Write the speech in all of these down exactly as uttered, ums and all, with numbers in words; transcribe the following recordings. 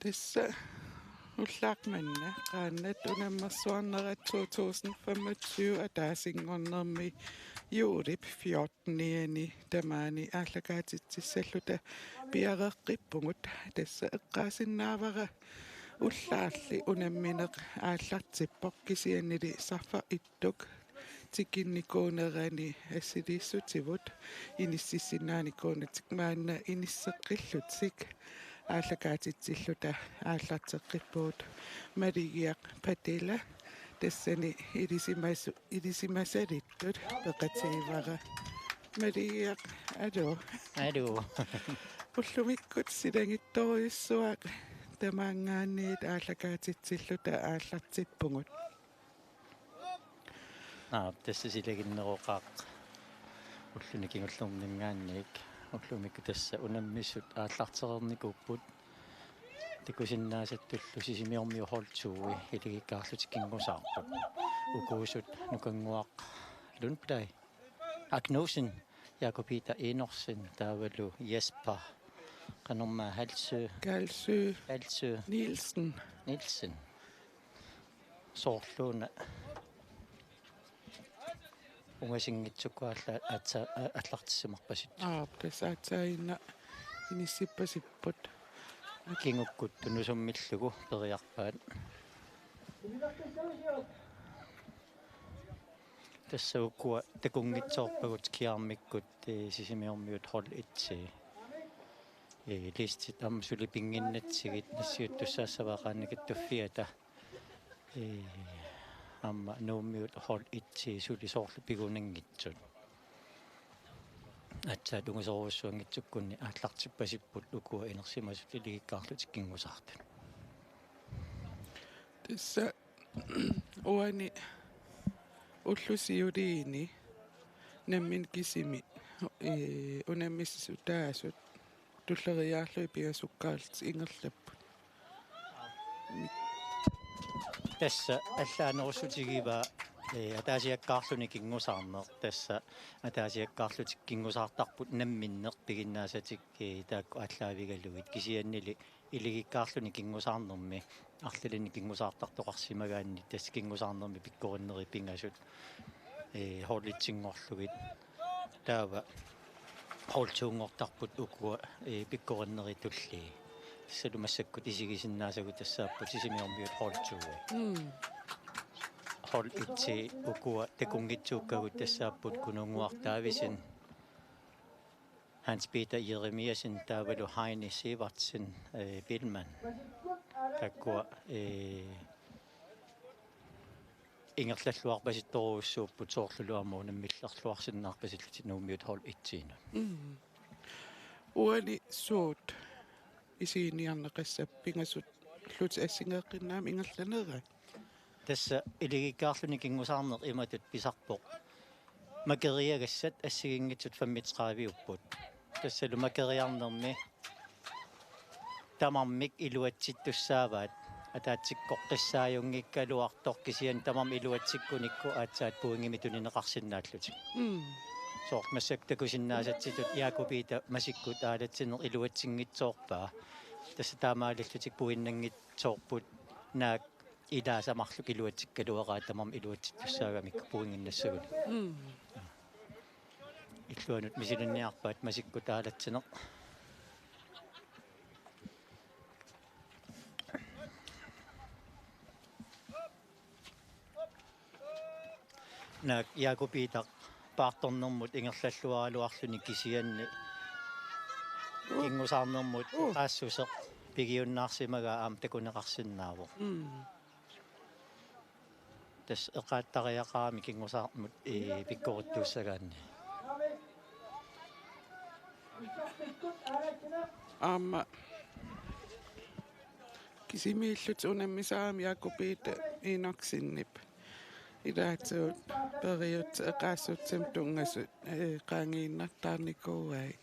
Tassa ullaaq manna qaannat unammersuarnerat to tusind femogtyve ataasinngornermi juulip fjortenianni tamaani aallakaatitsissalluta piareeqqippugut. Tassa eqqaasinnaavara ullaarli unammineq aallartippoq, kisiannili sarfaq ittuk tikinnikuunerani assiliissutivut inississinnaanikuunatik maanna inisseqqillutik aallakaatitsilluta aallarteqqippugut. Maligiaq Padilla tassani ilisimasu-, ilisimasalittut peqatigivara. Maligiaq, aluu. Aluu. Ullumikkut silagittorujussuaq tamaanngaanniit aallakaatitsilluta aallartippugut. Aap, tassa silaginneroqaaq ulluni kingullerninngaanniit. Ullumikkut tassa unammissut aallartereernikuupput. Takusinnaasattullu Sisimiormiut hold to-i iligikkaarlutik kingusaarput. Ukuusut Nukannguaq Lundblad, Agnussen, Jakob Peter Enoksen, taavalu Jesper, qanormaa, Halsø, Kalsø. Halsø Nielsen. Nielsen. Soorluuna ungasinngitsukkut alla-, atsa-, a-, aallartissimarpasitsut. Aap, tassa aatsaannguaq inissippasipput. Kingukkut tunusummillugu periarpaat. Tassa ukua takunngitsoorpagut kiarmikkut, eh, Sisimiormiut hold et-i. Eh, listit aamma suli pinnginnatsigit nassiuttussaassavaat qaannat kattuffiata. Eh, aamma Nuummiut hold et-i suli soorlu pigunanngitsut. Aatsaat ungasorujussuanngitsukkunni aallartippasipput ukua inersimasut iligikkaarlutik kingusaartut. Tassa uani ullut siuliini nammineq kisimi, eh, unammissutaasut tulleriiaarlugit pingasukkaarlutik ingerlapput. Tassa allaanerussutigivaa, eh, ataasiakkaarluni kingusaarneq. Tassa ataasiakkaarlutik kingusaartarput namminneq piginnaasatik, eh, taakku aallaavigalugit, kisiannili iligikkaarluni kingusaarnermi arlalinnik kingusaartartoqarsimagaanni tassa kingusaarnermi pikkorinnerit pingasut, eh, hold et-inngorlugit. Taava hold to-nngortarput ukua, eh, pikkorinnerit tullii. Tassalu massakkut isigisinnaasagut tassaapput Sisimiormiut hold to-i. Mm. Hold et-i ukua takunngitsuukkagut tassaapput Kununnguaq Davidsen, Hans Peter Jeremiassen taavalu Heini Sivertsen, eh, Biilmann. Taakkua, eh, ingerlalluarpasittorujussuupput soorlulu aamma unammillerluarsinnaarpasillutik Nuummiut hold et-inut. Mm. Uani suut isiginiarneqassappat, pingasullutit assigeeqqinnaamik ingerlanerai? Tassa iligikkaarluni kingusaarneq imatut pisarpoq. Makeriagassat assigiinngitsut femogtredive-upput. Tassalu makeriarnermi tamarmik iluatsittussaavaat. Ataatsikkoqqissaajunngikkaluartoq, kisianni tamarmik iluatsikkunikku aatsaat pointimik tunineqarsinnaallutik. Mm. Soorlu massakkut takusinnaasatsitut Jakob Peter masikkut aalatsineq iluatsinngitsoorpaa. Tassa taamaalillutik pointinnanngitsoorput naak ilaasa marluk iluatsikkaluaraat tamarmik iluatsittussaagamikku pointinnassagunik. Mm. Illuanut misilinniarpaat masikkut aalatsineq. Naak Jakob Peter paartornermut ingerlalluaraluarluni, kisianni kingusaarnermut eqaassuseq pigiunnaarsimagaa aamma takuneqarsinnaavoq. Mm. Tassa eqaattariaqarami kingusaarnermut, ii, pikkorittuussagaanni. Aamma kisimiillutik unammisaramik Jakob Peter Enoksenip ilaatigut periutsit eqaassutsimut tunngasut, ee, qaangiinnartaarnikuuai.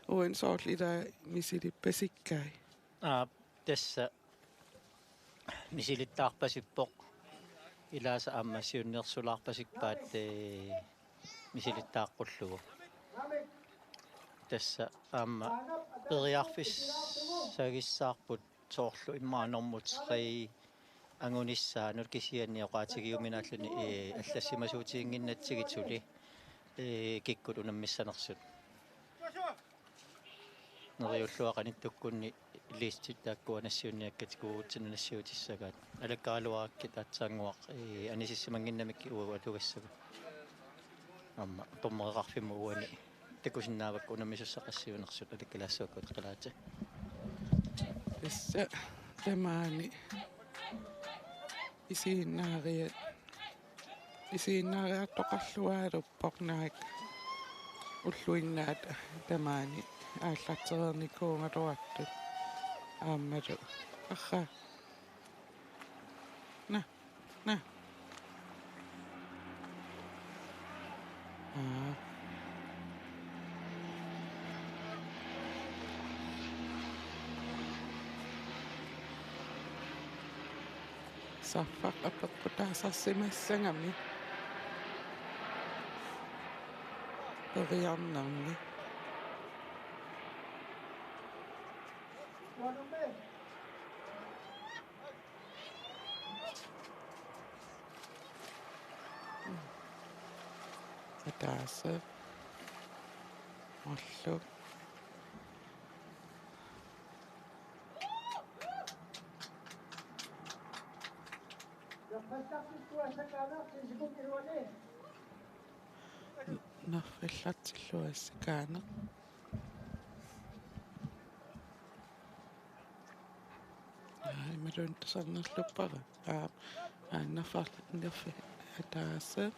Uani soorlu ilaa misilippasikkai? Aap, tassa misilittaarpasippoq. Ilaasa aamma siunnersulaarpasikpaat, ee, misilittaaqqullugu. Tassa aamma periarfissagissaarput soorlu immaqa nummer tre angunissaanut kisianni oqaatigiuminaalluni, ee, allassimasuutiginnginnatsigit suli, ee, kikkut unammissanersut. Neriulluaqanittukkunni listit taakkua nassiunniakkat tikuugutsinnut nassiutissagaat. Alakkaraluarakkit aatsaannguaq, ee, anisissimannginnamikkit uagut atugassagut. Aamma dommereqarfimmut uani takusinnaavakka unammisussat qassiunersut alakkalaassuakkut qalaati. Tassa tamaani isiginnaariat isiginnaariartoqarluaruppoq naak ulluinnaat tamaani aallartereernikuugaluartut aammalu. Arraa. Naa, naa. Aa. Sarfaq apeqqutaasarsimassagami periarnermi. Ataaseq. Marluk. Nerfallartilluassakaaneq. Aa, imaluunniit tusarnerluppara. Aa, aa, nerfar-, nerfi-, ataaseq.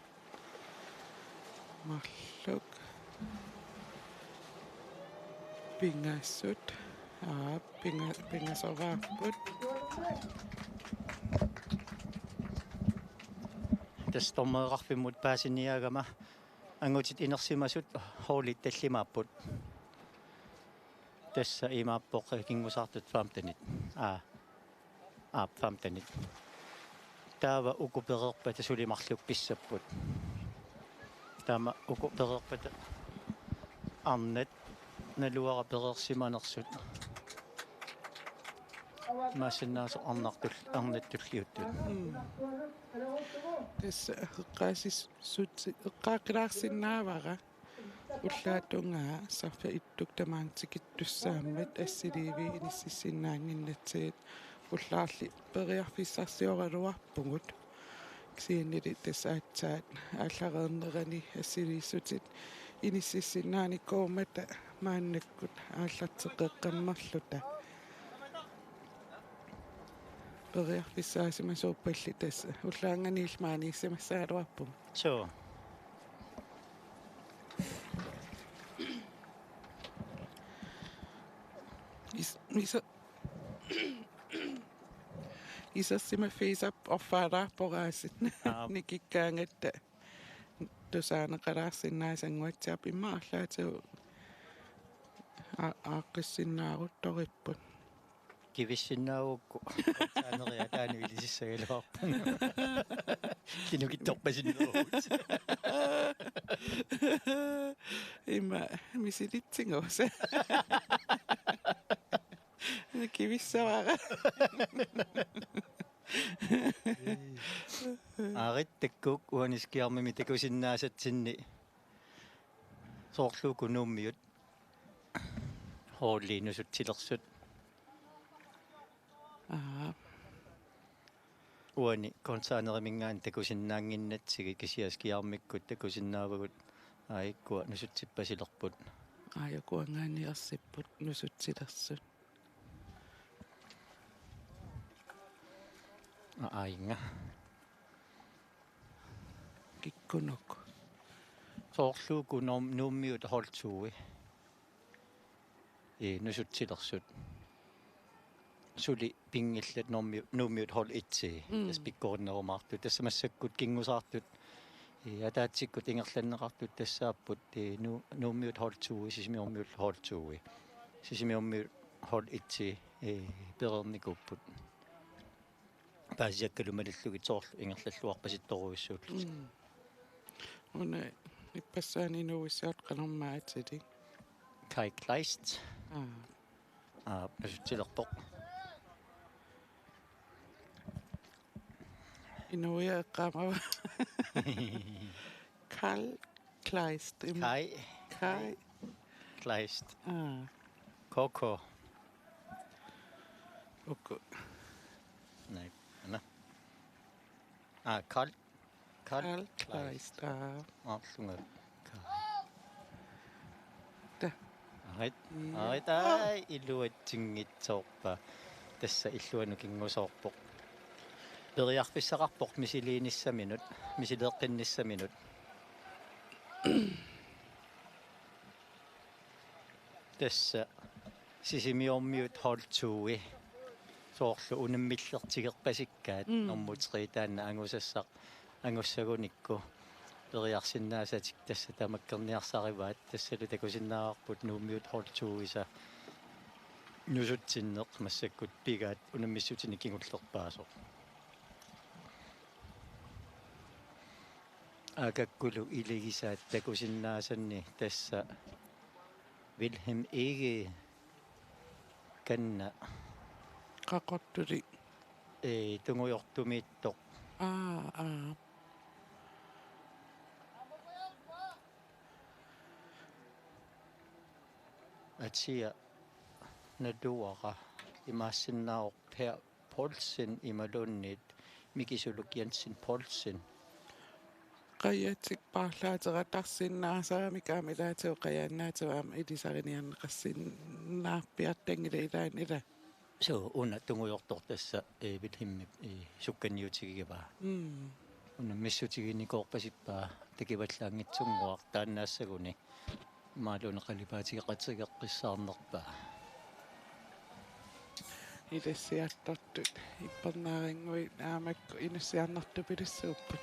Marluk. Pingasut. Aa, pinga-, pingasoraarput. Tassa dommereqarfimmut paasiniagama angutit inersimasut holdit tallimaapput. Tassa imaappoq kingusaartut femtenit. Aa. Aap, femtenit. Taava uku pereerpata suli marluk pissapput. Taama uku pereerpata arnat naluara pereersimanersut. Imaassinnaavoq arnartul-, arnat tulliuttut. Mm. Tassa eqqaasissutsi-, eqqaaqqilaarsinnaavara. Ullaap tungaa sarfaq ittuk tamaanga tikittussaammat assiliivik inississinnaannginnatsigit ullaarli periarfissarsioraluarpugut. Kisiannili tassa aatsaat aallareernerani assiliissutit inississinnaanikuummata maannakkut aallarteqqeqqammerluta. Periarfissaasimasuuppalli tassa ullaannganiillu maaniissimassagaluarpugut. Suu. Is-, isa-, isersimaffigisarput orfaalaarpoq aasiit. Aap. Nikikkaangatta tusaaneqalaarsinnaasannguatsiarpoq immaqa arlaatigut aa-, aaqqissinnaarutoripput. Kivissinnaagukku. Saaneriataani ilisissagaluarpunga. Kinukittorpasinnerugut. Ima misilitsingusa. Kivissavara. Aarit takkuk uani skiarmimi takusinnaasatsinni soorlu uku Nuummiut holdit nusutsilersut. Aa. Uani konserneriminngaanniit takusinnaannginnatsigit kisianni skiarmikkut takusinnaavagut aajukkua nusutsippasilerput. Aajukuanngaanniit ersipput nusutsilersut. Aa, aajinga. Kikkunuku. Soorlu uku Nuum-, Nuummiut hold to-i. Ee, nusutsilersut. Suli pinngillat Nuummi-, Nuummiut hold et-i. Mm. Tassa pikkorinnerumaartut. Tassa massakkut kingusaartut. Ee, ataatsikkut ingerlanneqartut tassaapput, ee, Nu-, Nuummiut hold to-i, Sisimiormiut hold to-i. Sisimiormiut hold et-i, ee, pereernikuupput. Paasisakkalu malillugit soorlu ingerlalluarpasittorujussuullutik. Mm. Una ippassaani inuuissiartoq qanormaatilik. Kai Kleist. Aa. Aa, nusutsilerpoq. Inuiaqqaama. Carl Kleist. Im- Kai. Kai. Kleist. Aa. Koko. Uku. Nei, ana. Aa, Carl. Carl Carl Kleist. Kleist. Aa. Aarlunga. Kai. Ta. Ait. Ja. Ait, ai, iluatsinngitsoorpa. Tassa illuanut kingusoorpoq. Periarfissaqarpoq misiliinissaminut, misileeqqinnissaminut. Tassa Sisimiormiut hold to-i soorlu unammillertigerpasikkaat. Mm. Nummer tre taanna angusassaq angussagunikku periarsinnaasatik tassa tamakkerniarsarivaat, tassalu takusinnaavarput Nuummiut hold to-isa nusutsinneq massakkut pigaat unammissutinik kingullerpaasoq. Aakakkulu iligisaat takusinnaasanni tassa Vilhelm Egede kanna. Qaqortuli. Ee, tungujortumiittoq. Aa, aa. Atia naluara imaassinnaavoq Per Poulsen imaluunniit Mikisuluk Jensen Poulsen. Qajatik paarlaateqatarsinnaasaramik aamma ilaatigut qajaannaatigut aamma ilisariniarneqarsinnaarpiartanngilaq ilaanni ila. Suu, una tungujortoq tassa, ee, Vilhelmip, ee, sukkanniutigigivaa. Mm. Unammissutiginikoorpasippaa takivallaanngitsunnguaq taannaassaguni. Imaluunniit qalipaatigeqatigeqqissaarnerpaa. Ilassiartortut ippernaarannguit aamma inussiarnartupilussuupput.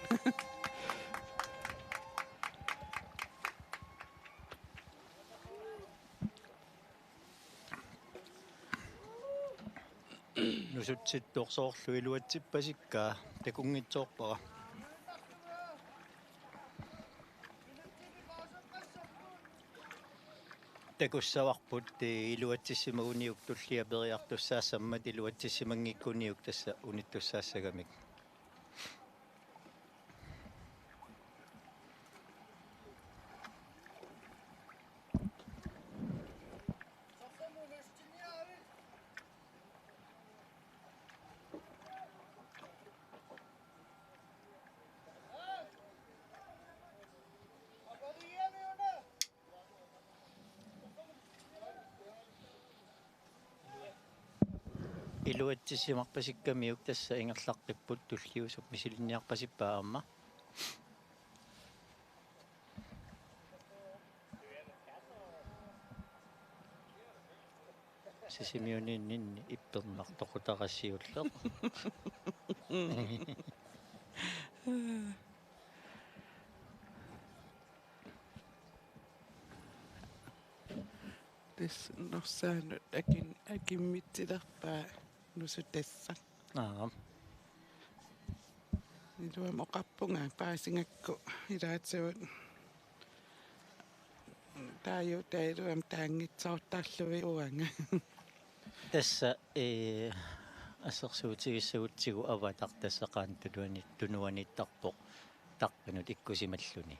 Nusutsittoq soorlu iluatsippasikkaa takunngitsoorpara. Takussavarput, ee, iluatsissimaguniuk tullia periartussaassammat iluatsissimanngikkuniuk tassa unittussaassagamik. Iluatsissimarpasikkamiuk tassa ingerlaqqipput tulliusup misilinniarpasippaa aamma. Sisimiuniinninni ippernartoqutara siulleq. Tassa norsaanut akin-, akimmitsilerpaa nusutassaq. Aap. Iluamik oqarpunga paasigakku ilaatigut taaguutaalu aamma taanngitsoortarlugit uanga. Tassa, ee, assersuutigissagutsigu Avatar tassa qaannat tunuani-, tunuaniittarpoq tarpanut ikkusimalluni.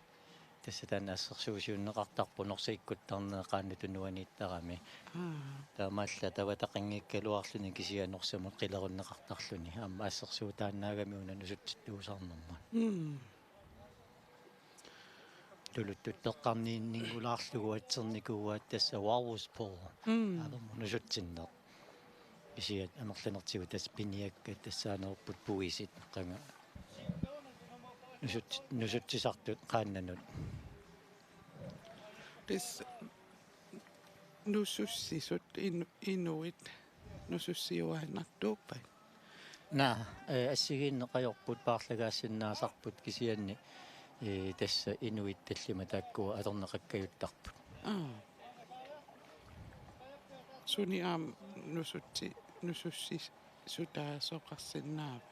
Tassa taanna assersuusiunneqartarpoq Norsaq ikkuttarnera qaannat tunuaniittarami. Aa. Taamaallaat avataqanngikkaluarluni kisianni Norsamut qilerunneqartarluni. Aamma assersuutaannaagami una nusutsittuusarnermut. Mm. Tuluttut toqqarniinninngulaarlugu atsernikuuaat tassa Walrus Paw. Mm. Aamma nusutsinneq. Kisianni amerlanertigut tassa piniakkat tassaanerput puisit qanga nusut-, nusutsisartut qaannanut. Tassa nusussisut inu-, inuit nusussiuaannartuuppat? Naa, ee, assigiinneq ajorput paarlagaassinnaasarput kisianni, ee, tassa inuit tallimat taakkua atorneqakkajuttarput. Aa. Suni aamma nusutsi-, nusussisutaasoqarsinnaavat?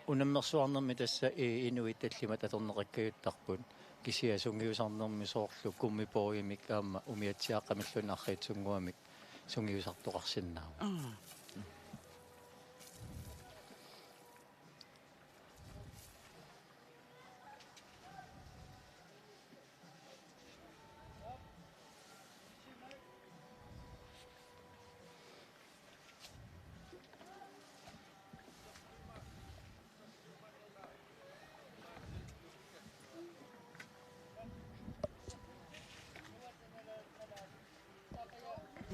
Unammersuarnermi tassa, ee, inuit tallimat atorneqakkajuttarput. Kisianni sungiusarnermi soorlu Gummibågemik aamma umiatsiaaqqamilluunniit arriitsunnguamik sungiusartoqarsinnaavoq. Aa.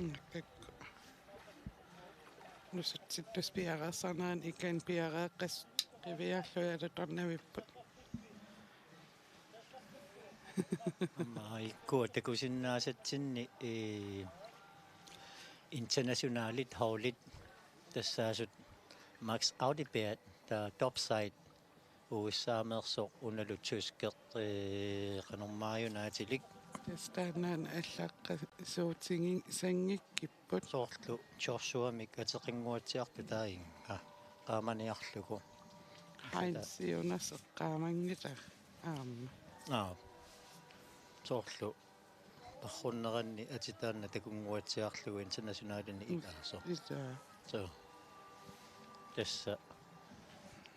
Nakkakku. Nusutsittussat piareersarneranni ikani piareeqqassut qiviarlugit alutornavipput. Aamma ikkua takusinnaasatsinni, ee, internationalit holdit tassaasut Max Audibert, taava Topside, U S A-meersoq unalu tyskeq, ee, qanormaajuna atilik. Tassa taanna allaqqasuutigin sanngikkipput. Soorlu Joshuamik ateqinnguatsiartoq taanna. Aa, qaamaniarlugu. Heinz Jonas eqqaamanngilaq aamma. Aa. Soorlu parrunneranni atit taanna takunnguatsiarlugu internationalini ilaasoq. Ilaa. So. Tassa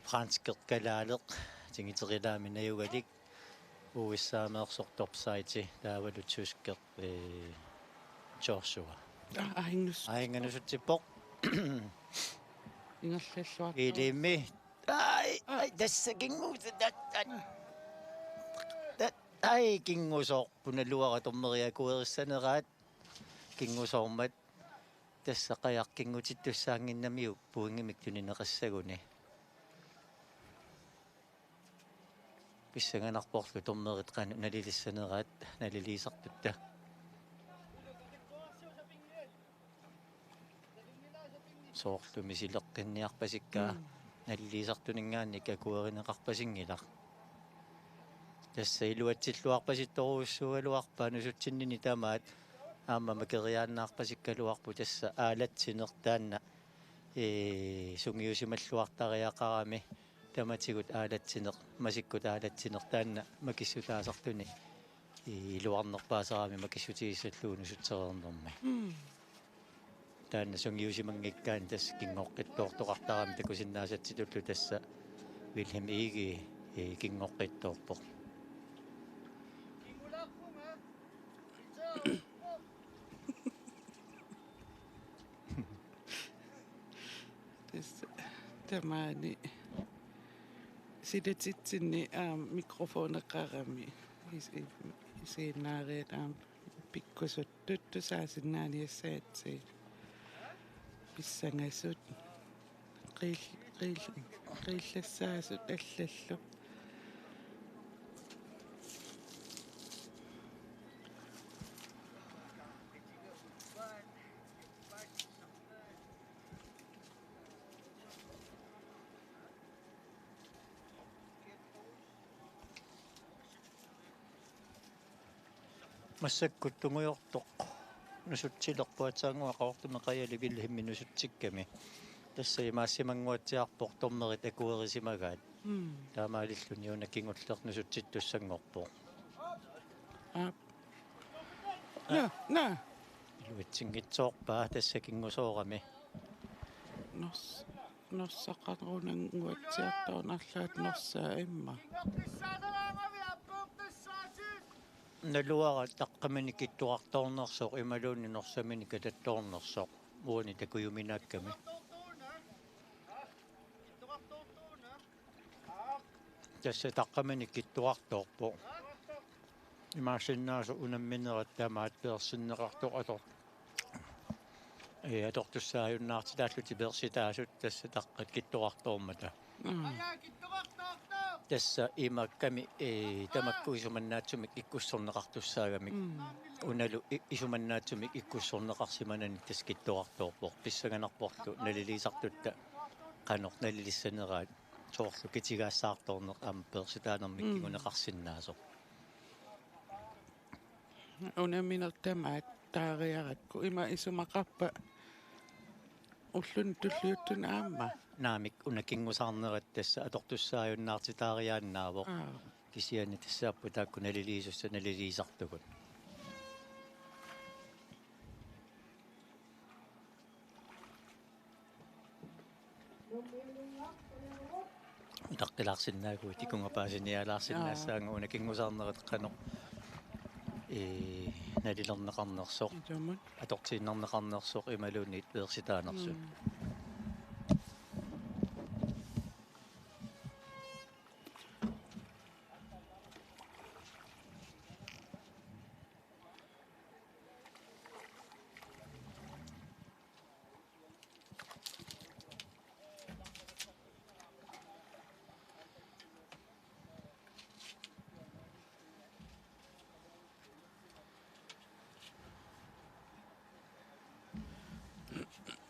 franskit kalaaleq, tingiteqilaami najugalik, U S A-meersoq Topside, taavalu tyskeq, ee, Joshua. Aa, ainus. Ainganusutsippoq. Ingerlalluartoq. Ilimi. Ai, ai, tassa kinngusu-, ta-, ta-, ta-, ai, kinngusoorput, naluara dommeriat akuerissaneraat kinngusoormat. Tassa qajaq kinngutittussaannginnamiuk pointimik tunineqassaguni. Pissanganarporlu dommerit qanoq nalilissaneraat naliliisartutta. Soorlu misileqqinniarpasikka. Mm. Naliliisartuninngaanniit akuerineqarpasinngilaq. Tassa iluatsilluarpasittorujussuugaluarpaat nusutsinnini tamaat, aamma makeriaannaarpasikkaluarpoq tassa aalatsineq taanna, ee, sungiusimalluartariaqarami tamatigut aalatsineq, masikkut aalatsineq taanna makissutaasartuni iluarnerpaasarami makissutigissallugu nusutsereernermi. Mm. Taanna sungiusimanngikkaanni tassa kingoqqittoortoqartarami takusinnaasatsitullu tassa Wilhelm Egede, ee, kingoqqittoorpoq. Tassa tamaani silatitsinni aamma mikrofoneqarami is-, i-, isiginnaariat aamma pikkusuttut tusaasinnaaniassagatsigit. Pissangasut. Qiil-, qiil-, qiillassaasut allallu. Massakkut tungujortoq nusutsilerpoq aatsaannguaq Qaqortumi Qajali Wilhelmi nusutsikkami. Tassa imaassimanguatsiarpoq dommerit akuerisimagaat. Mm. Taamaalilluni una kingulleq nusutsittussanngorpoq. Aap. Naa, naa. Iluatsinngitsoorpaa tassa kinngusoorami. Nors-, norsaqarunannguatsiartornerlaat norsaa imma. Naluara taqqamini kittorartoornersoq imaluunniit norsamini katattoornersoq. Uani takujuminaakkami. Tassa taqqamini kittorartoorpoq. Imaassinnaasoq unamminerat tamaat peersinneqartoq ator-, ee, atortussaajunnaartitaallutik peersitaasut tassa taqqat kittorartoormata. Mm. Tassa imaakkami, ee, tamakku isumannaatsumik ikkussorneqartussaagamik. Mm. Unalu i-, isumannaatsumik ikkussorneqarsimanani tassa kittorartoorpoq. Pissanganarporlu naliliisartutta qanoq nalilissaneraat. Soorlu kitigaassaartoorneq aamma peersitaanermik Mm. kinguneqarsinnaasoq. Unammineq tamaat taariarakku. Ima isumaqarpa ulluni tulliuttuni aamma? Naamik, una kinngusaarnerat tassa atortussaajunnaartitaariaannaavoq. Aa. Kisianni tassaapput taakku naliliisussat naliliisartugut. Utaqqilaarsinnaaguit ikunga paasiniaalaarsinnaassaanga Aa. una kinngusaarnerat qanoq, ee, nalilerneqarnersoq, Ilumut. atortiinnarneqarnersoq imaluunniit peersitaanersut. Mm.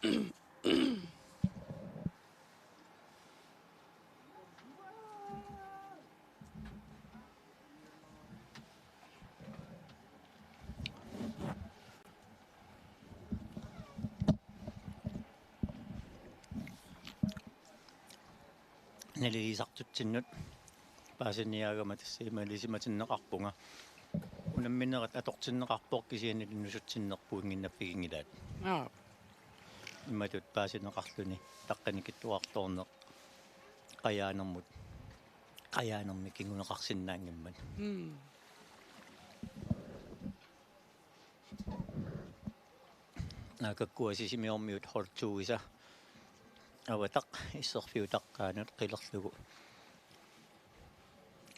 Naligiisartutsinnut paasiniaagama tassa imaaliisimatinneqarpunga. Unamminerat atortinneqarpoq kisianni nusutsinneq puinnginnaffiginngilaat. Aap. Imatut paasineqarluni taqqanikittuartoorneq qajaanermut, qajaanermi kinguneqarsinnaanngimmat. Mm. Naakakkua Sisimiormiut hold to-isa Avataq isserfiutaqqaanut qilerlugu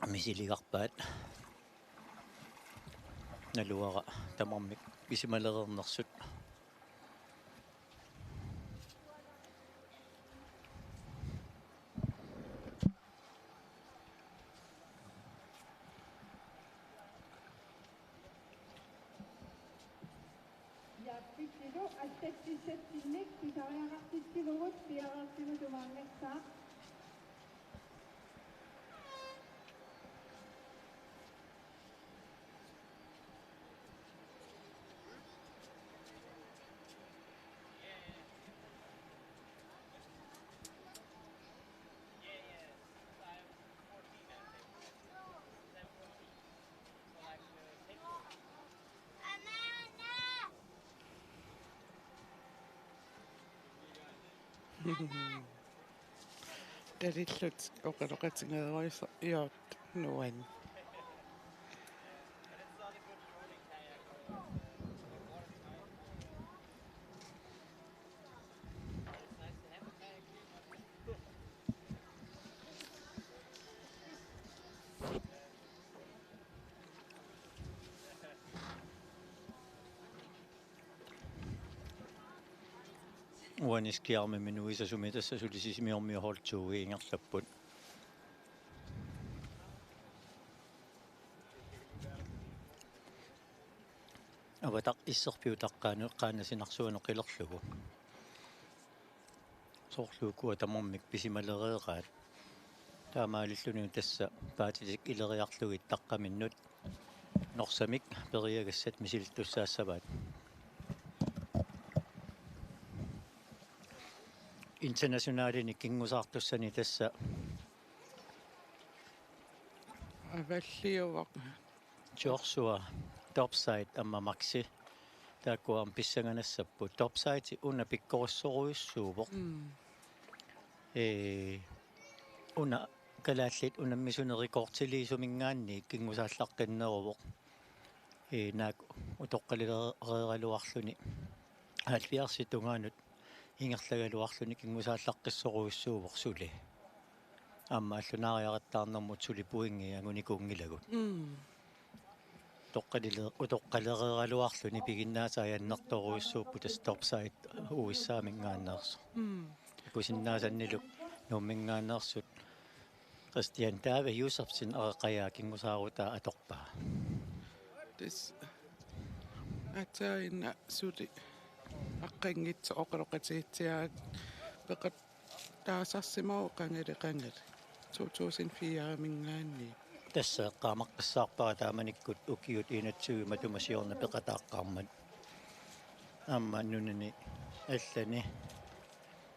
misiligarpaat. Naluara tamarmik pisimalereernersut. Ja, pittilu, attatsissatsinnik pisariaqartitsivugut, piareersimasoq maannakkut. Talillutik oqaloqatigeeruisoq, iort, nuan. Uani Skjærmimi nuisasumi tassa suli Sisimiormiut hold to-i ingerlapput. Avataq isserfiutaqqaanut qaanasinarsuanut qilerlugu. Soorlu ukua tamarmik pisimalereeraat. Taamaalilluni tassa paatitik ileriarlugit taqqaminnut Norsamik periagassat misilittussaassavaat. Internationalini kingusaartussani tassa avalliuvoq. Joshua, Topside aamma Maxi. Taakkua aamma pissanganassapput. Topside una pikkorissorujussuuvoq. Mm. Ee, una kalaallit unammisunik rekordiliisuminngaanniit kingusaallaqqinneruvoq. Ee, naak utoqqalilereeraluarluni halvfjerdsit tungaanut ingerlagaluarluni kingusaallaqqissorujussuuvoq suli. Aamma allunaariaqattaarnermut suli pointi angunikuunngilagut. Mm. Utoqqalile-, utoqqalereeraluarluni piginnaasai annertoorujussuupput tassa Topside U S A-minngaanneersoq. Mm. Takusinnaasannilu Nuumminngaanneersut Christian Dave Josefsen areqajaa kingusaarutaa atorpaa. Tassa aatsaannguaq suli aqqanngitsoq oqaloqatigitsiaraat peqataasarsimavoq qangali qangali to tusind fire-minngaanniit. Tassa eqqaamaqqissaarpara taamanikkut ukiut enogtyve matuma siorna peqataaqqaarmat. Aamma nunani allani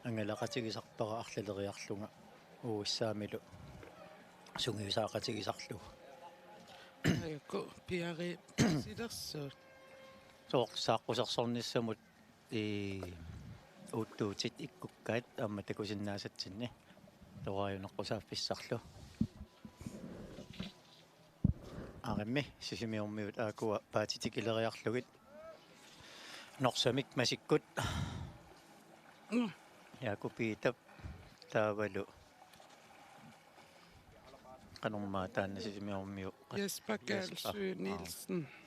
angalaqatigisarpara arlaleriarlunga U S A-milu sungiusaaqatigisarlugu. Ajuku piareersilersuut. Sooq saaqqusersornissamut ii uuttuutit ikkukkaat aamma takusinnaasatsinni toraajuneqqussaaffissarlu. Arimmi Sisimiormiut aakkua paatitik ileriarlugit Norsamik masikkut. Mm. Jakob Peter taavalu qanormaa taanna Sisimiormiu qat-, Jesper Jesper. Kalsø Nielsen. Aa.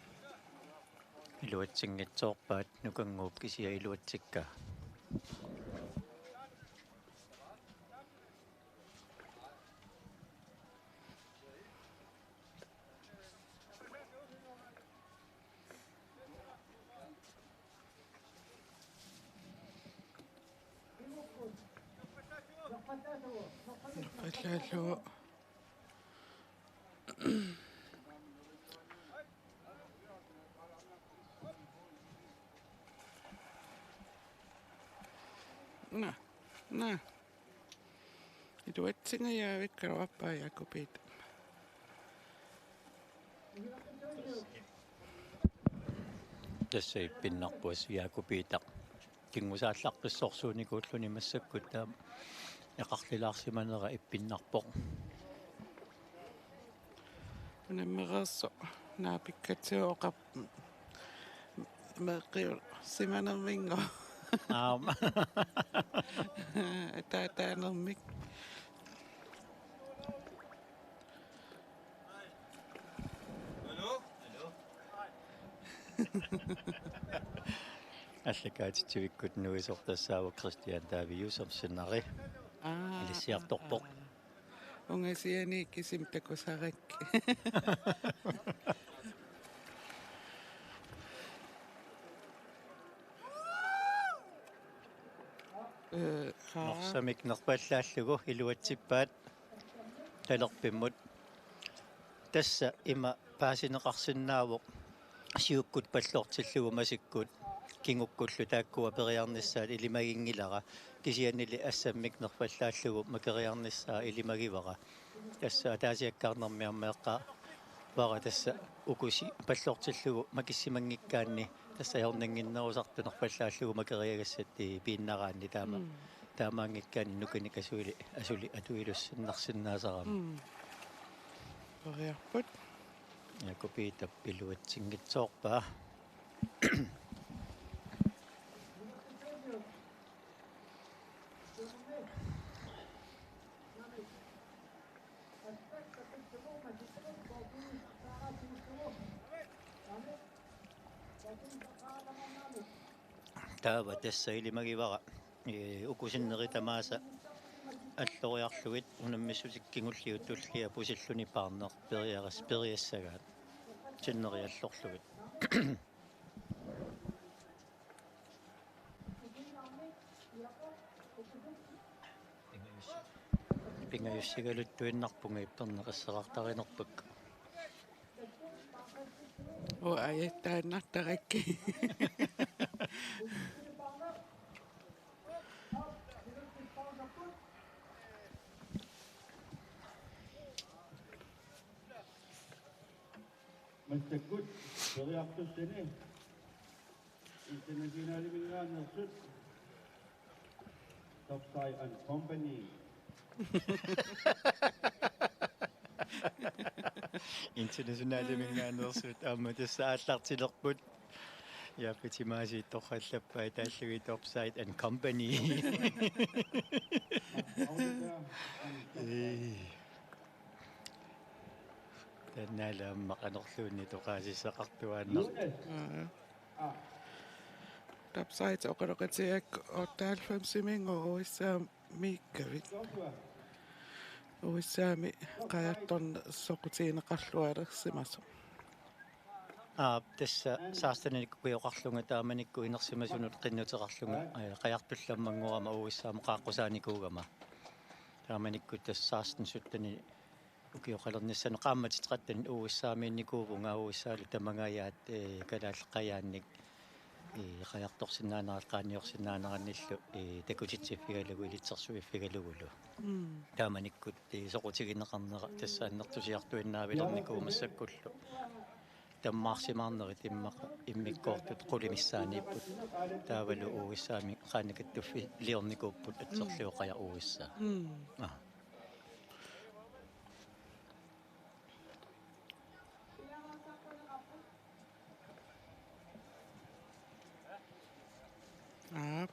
Iluatsinngitsoorpaat Nukannguup kisiat iluatsikkaa. Nerfallaallugu. Naa, naa. Iluatsingajavikkaluarpaa Jakob Peter. Tassa ippinnarpoq Jakob Peter. Kinngusaallaqqissorsuunikuulluni massakkut taama eqarlilaarsimanera ippinnarpoq. Unammereersoq naapikkatsigu oqarpoq meeqqiusimanerminngooq. Aam. Ataataanermik. Allakaatitsivikkut nuisoq tassaavoq Christian David Josefseneri. Aa, ilissiartorpoq. Aa, aa. Ungasiani kisimik takusarakkit. Ee, haa. Norsamik nerfallaallugu iluatsippaat talerpimmut. Tassa ima paasineqarsinnaavoq siukkut pallortillugu masikkut kingukkullu taakkua periarnissaat ilimaginngilara, kisiannili assammik nerfallaallugu makeriarnissaa ilimagivara. Tassa ataasiakkaarnermi aamma eqqaavara tassa ukusi pallortillugu makissimanngikkaanni tassa ajornannginnerusartut nerfallaallugu makeriagassat piinnaraanni taama. Mm. Taamaanngikkaanni nukinik asuli, asuli atuilussinnarsinnaasarami. Mm. Periarput. Jakob Peter iluatsinngitsoorpaa. Taava tassa ilimagivara, ee, uku sinneri tamaasa alloriarlugit unammissutik kingulliit tulliat pusilluni paarneq periaras-, periassagaat sinneri allorlugit. Pingajussi-, pingajussigaluttuinnarpunga ipperneqassaqartarinerpakka. Uu, ajattaannartarakkit. Massakkut periartussani internationaliminngaanneersut Topside and Company. Internationaliminngaanneersut aamma tassa aallartilerput. Jaappi timaasiit torrallappai taallugit Topside and Company. Ee. Taannalu aamma qanorluunniit oqaasissaqartuaannartoq. Aa. Topside oqaloqatigigakkit otteoghalvfemsimiinngooq USA-miikkavik. USA-mi qajartorneq soqutigineqarluarsimasoq. Aap, tassa seksteninik ukioqarlunga taamanikkut inersimasunut qinnuteqarlunga, ee, qajartullammanngorama USA-mut qaaqqusaanikuugama. Taamanikkut tassa seksten sytten ukioqalernissanut qaammatit tretten USA-miinnikuuvunga, USA-lu tamangajaat, ee, Kalaallit Qajaannik, ee, qajartorsinnaanerat qaanniorsinnaanerannillu, ee, takutitsiffigalugu ilitsersuiffigalugulu. Mm. Taamanikkut, ee, soqutigineqarnera tassa annertusiartuinnaavilernikuuvoq massakkullu. Tammaarsimaarnerit immaqa immikkoortut qulimissaaniipput. Taavalu USA-mi qaannakkattuffiliornikuupput atserliuqaja USA. Mm. Aa. Aap.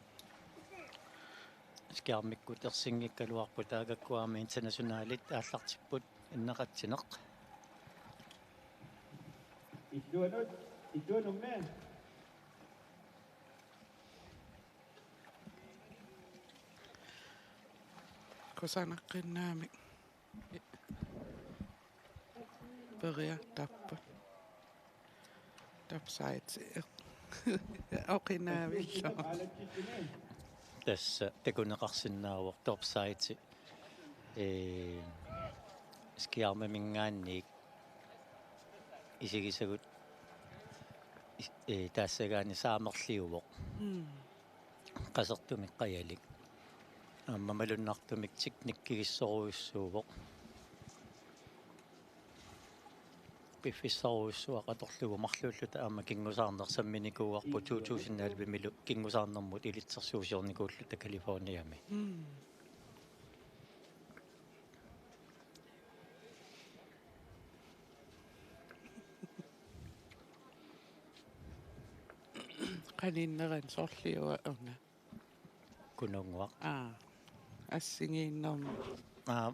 Skærmikkut ersinngikkaluarput taakakku aamma internationalit aallartipput inneqatsineq. Illuanut, illuanummi. Kusanaqqinnaammik. Periartarput. Topside. Oqinaavillu. Tassa takuneqarsinnaavoq Topside. Ee, Skiarmaminngaanniit isigisagut is-, ee, taassagaanni saamerliuvoq. Mm. Qasertumik qajalik. Aamma malunnartumik teknikkigissorujussuuvoq. Piffissarujussuaq atorlugu marluulluta aamma kingusaarneq samminikuuarput to tusind elleve-milu kingusaarnermut ilitsersuusiornikuulluta Californiami. Mm. Qaninneran sorliua una. Kununnguaq. Aa. Assigiinnermi. Aa.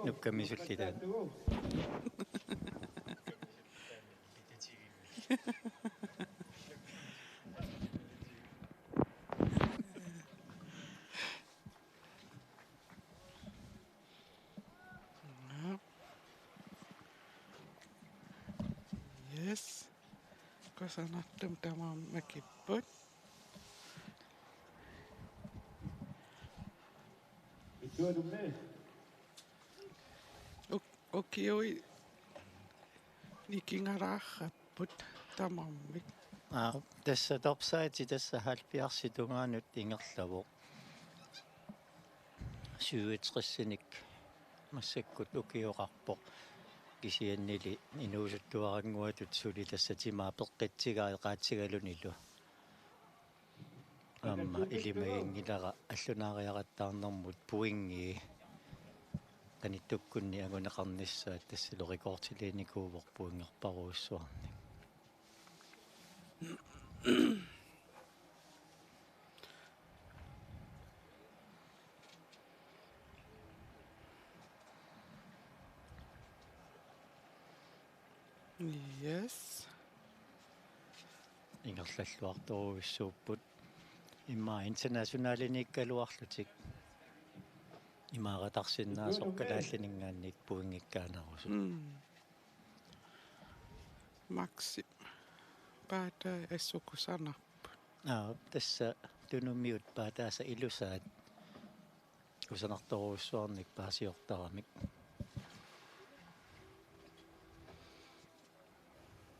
Nukkamisullitaan. Yes. Kusanartumik tamarmik makipput. Uk-, ukiui nikingalaarrapput tamarmik. Aa, tassa topside tassa halvfjerdsit tungaanut ingerlavoq. Syvogtresinik massakkut ukioqarpoq. Kisiannili inuusuttuarannguatut suli tassa timaa peqqitsigai qaatsigalunilu. Aamma ilimaginngilara allunaariaqattaarnermut pointii qanittukkunni anguneqarnissaat, tassalu rekordiliinikuuvoq pointerparujussuarnik. Yes. Ingerlalluartorujussuupput. Immaqa internationaliniikkaluarlutik. Imaaratarsinnaasoq kalaallininngaanniit pointikkaanerusut. Mm. Maxi. Paatai assut kusanarput. Aa, tassa Tunumiut paataasa ilusaat kusanartorujussuarnik paasiortaramik.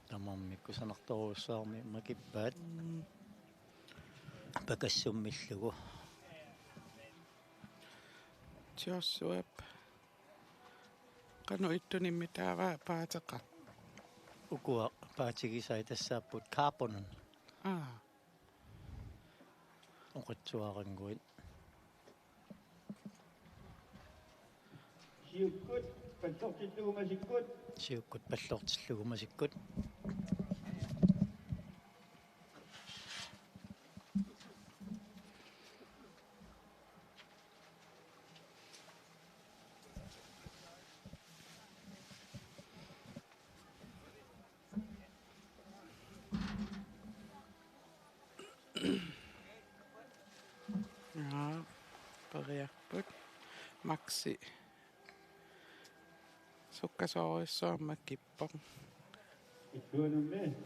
Tamarmik kusanartorujussuarmik makippaat. Mm. Pakassummillugu. Joshuap. Qanoq ittunimmi taava paateqarpa? Ukua paatigisai tassaapput carbon. Aa. Oqitsuarannguit. Siukkut pallortillugu masikkut. Siukkut pallortillugu masikkut. Jaa, periarput. Maxi. Sukkasoorujussuarmik makippoq. Ittuanummi.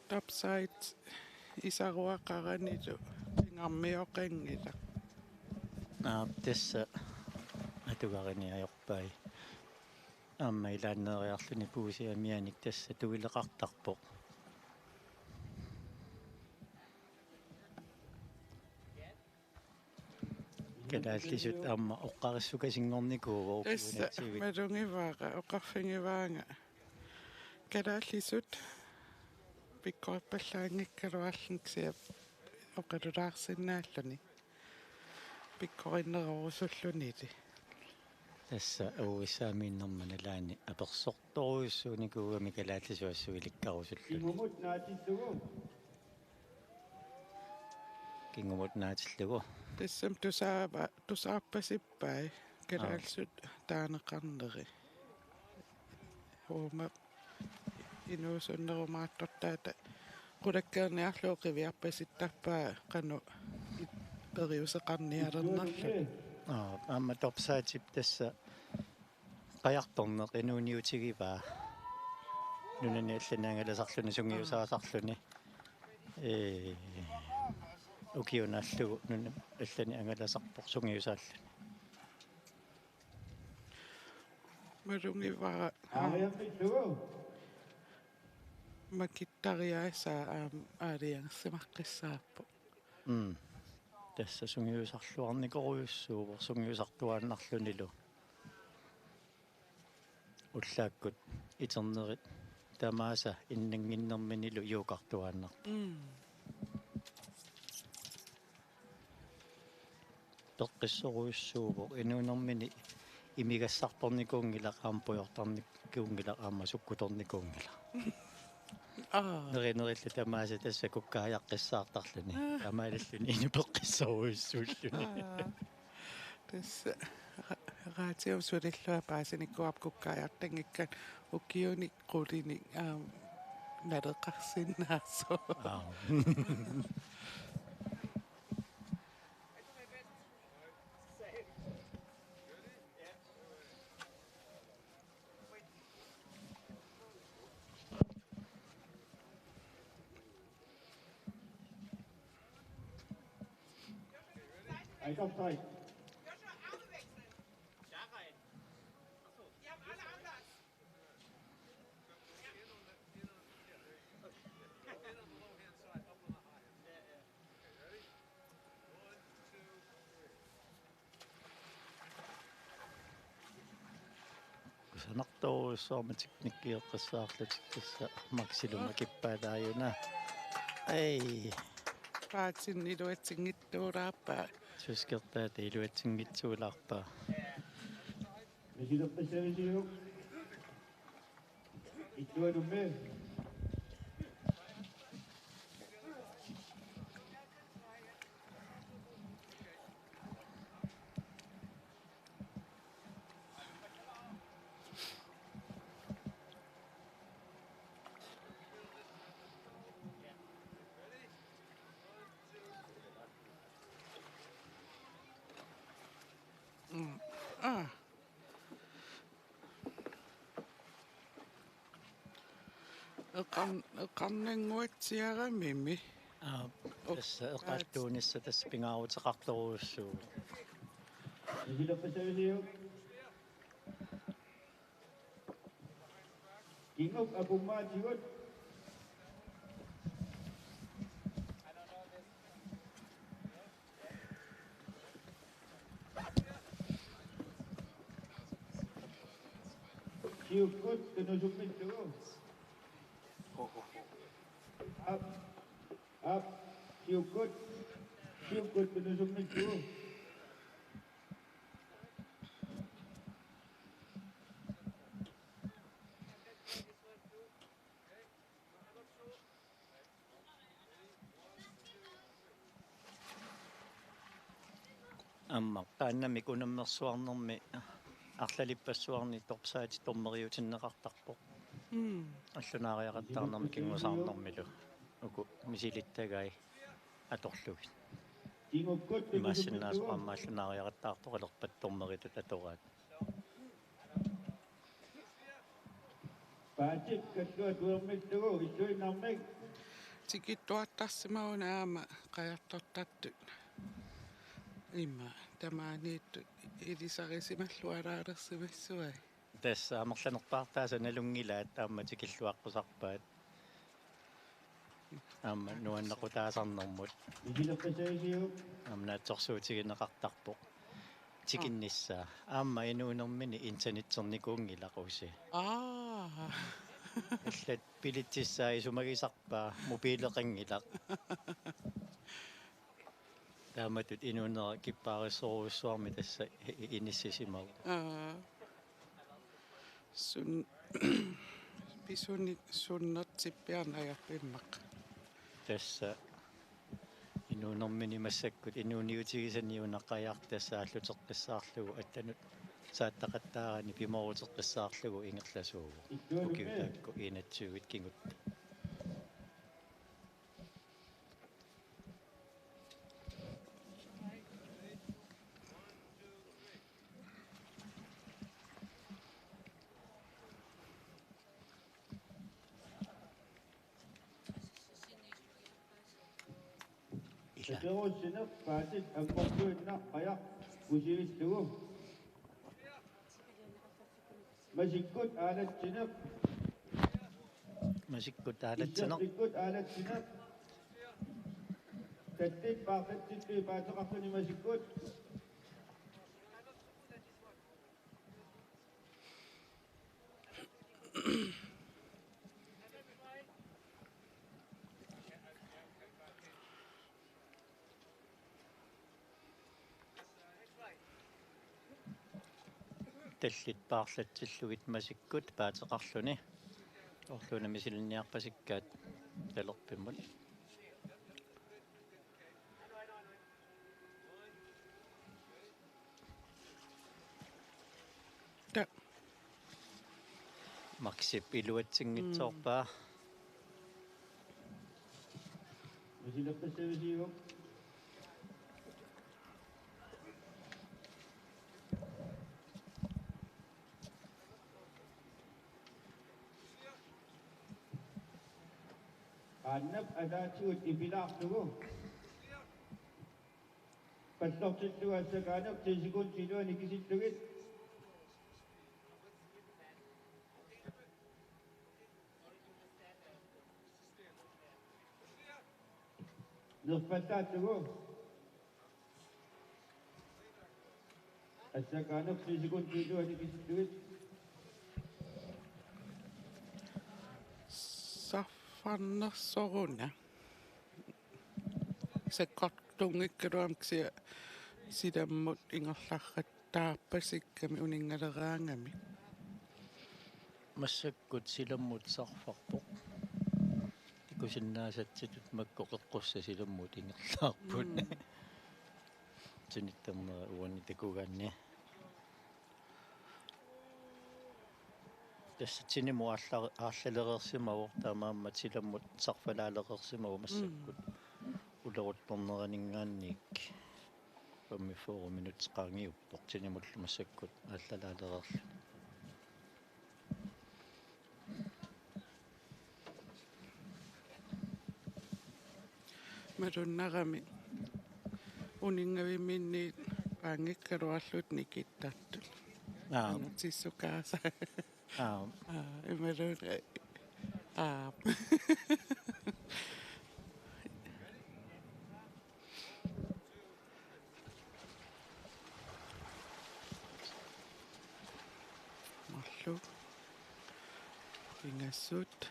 Topside isaruaqaranilu pingaarmioqanngilaq. Aap, tassa atugariniajorpai. Aamma ilaanneeriarluni puusiamianik tassa tuileqartarpoq. Kalaallisut aamma oqqarissukasinngornikuuvoq. Tassa ukiunatsiivit. Malungivaara, oqarfigivaanga. Kalaallisut pikkorippallaanngikkaluarluni kisianni oqalulaarsinnaalluni. Pikkorinnerorusullunili. Tassa U S A-miinnerma nalaani apersortorujussuunikuugami kalaallisut assut ilikkarusulluni. Kingumut naatillugu. Kingumut naatillugu. Tassami tusaava-, tusaarpasippai kalaallisut taaneqarneri. Uuma inuusunnerumaartortaata qulakkeerniarlugu qiviarpasittarpaa qanoq i-, periuseqarnialernarluni. Aa, aamma topside tassa qajartorneq inuuniutigivaa. nunani allani angalasarluni sungiusaasarluni. Ee, ukiunaallugu nunani allani angalasarpoq sungiusaalluni. Malungiva. Aariarpillugu. Makittariaasaa aamma aalajangersimaqqissaarpoq. Mm. Tassa sungiusarluarnikorujussuuvoq sungiusartuaannarlunilu. Ullaakkut iternerit tamaasa innannginnerminilu juukartuaannarpoq. Mm. Peqqissorujussuuvoq inuunermini imigassartornikuunngilaq aamma pujortarnikuunngilaq aamma sukkutornikuunngilaq. Aa. Nerinerillu tamaasa tassa kukkaajaqqissaartarluni. Aa. Taamaalilluni inupeqqissorujussuulluni. Aa. Tassa ra-, raatium sulillua paasinikuuarput kukkaajartanngikkaanni ukiunik qulinik aamma naleqarsinnaasoq. Aa. Ej, kom, Frederik. Kusanartorujussuarmik teknikkeqqissaarlutik tassa Maxillu makippaalaajuna. Ai. Paatinni iluatsinngitsuulaarpaa. Tyskertaata iluatsinngitsuulaarpaa. Misilerpassaavisiuk? Illuanummi. Mm. Aa. Eqarn-, eqarnannguatsiaramimi. Aa, tassa eqaattuunissaq tassa pingaaruteqartorujussuuvoq. Isilorpassaavisiuk? Kinguk apuummaatigut. Siukkut tunusummittugu. Aap. Aap. Siukkut. Siukkut tunusummittugu. Aamma qaannamik unammersuarnermi arlalippassuarni topsaatit dommeriutinneqartarpoq. Mm. Allunaariaqattaarnermi kingusaarnermilu uku misilittagai atorlugit. Imaassinnaasoq aamma allunaariaqattaartoqalerpat dommeritut atoraat. Paatip kalluat uermittugu illuinnarmik. Tikittuartarsimaguna aamma qajartortartut. Immaqa tamaaniittut ilisarisimalluaraalersimassuai. Tassa amerlanerpaartaasa nalunngilaat aamma tikilluaqqusarpaat. Aamma nuannequtaasarnermut. Ikilerpassuisiuk. Aamma naatsorsuutigineqartarpoq. Tikinnissaa. Aamma inuunermini internetsernikuunngilaq usi. Aa. Allat bilitsissaa isumagisarpaa mobileqanngilaq. Taamatut inuunera kippaarissorujussuarmik tassa i-, i-, inissisimagu. Aa. Sun-, pisuni sunnertippiarneq ajorput immaqa. Tassa inuunermini massakkut inuuniutigisani una qajartut tassa aalluteqqissaarlugu attanut saattaqattaarani pimooruteqqissaarlugu ingerlasuuvoq. Ukiut taakku enogtyvit kingutta. Perussineq paatit ammartuinnaq qajaq pusivillugu. Masikkut aalatsineq. Masikkut aalatsineq. Issertikkut aalatsineq. Tallit paarlatsillugit paateqarluni masikkut. Tallit paarlatsillugit masikkut paateqarluni. Orluuna misilinniarpasikkaat talerpimmut. Ta. Maxip iluatsinngitsoorpaa. Misileqqissavisiuk. Qaannap ataatigut ipilaarlugu. Pallortillugu assakaaneq ti sekundit iluani kisillugit. Nerpallaallugu. Assakaaneq ti sekundit iluani kisillugit. Saffarnersoruna. Sakkortunngikkaluarlunga kisianni silammut ingerlartaarpasikkami uninngaleraangami. Massakkut silammut sarfarpoq. Ikusinnaasatsitut makku qeqqussat silammut ingerlaarput. Mm. Tinittammera uani takugaanni. Tassa tinimut aalla-, aallalereersimavoq taamaammat silammut sarfalaalereersimavoq massakkut. Mm. Uleruttorneraninngaanniit femogfyrre minutsit qaangiuppoq tinimullu massakkut aallalaalereerluni. Malunnarami uninngavimminniit paanngikkaluarlutik nikittartut. Aap. Angutissukaasa. Aap. Aa, imaluunniit. Aap. Marluk. Pingasut.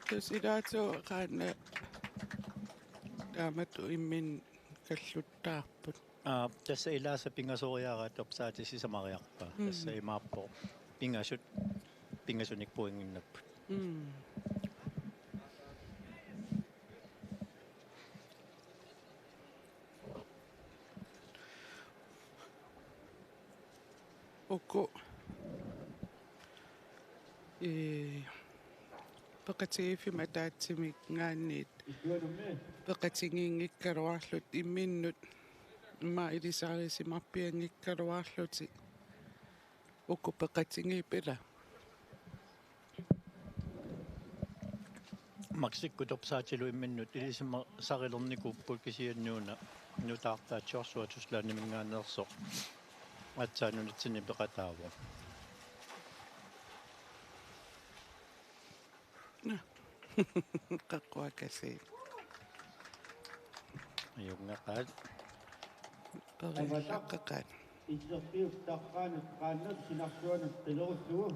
Tassa ilaatigut qaannat taamatut imminnut kalluttaarput. Aa, tassa ilaasa pingasoriaraa topsaati sisamariarpaa. Mm. Tassa imaappoq pingasut, pingasunik pointinnapput. Mm. Uku, ee, peqatigiiffimmut ataatsiminngaanniit peqatigiinngikkaluarlutik imminnut immaqa ilisarisimarpianngikkaluarlutik uku peqatigiipput ila. Maxikkut topsaatilu imminnut ilisimasarilernikuupput kisianni una nutaartaatsiorsuaq Tysklandiminngaanneersoq aatsaat nunatsinni peqataavoq. Qaquakasiit. Ajunngaqaat. Perillaqqaqaat. Isserpiup taqqaanut qaannap sinarsuanut qilerullugu.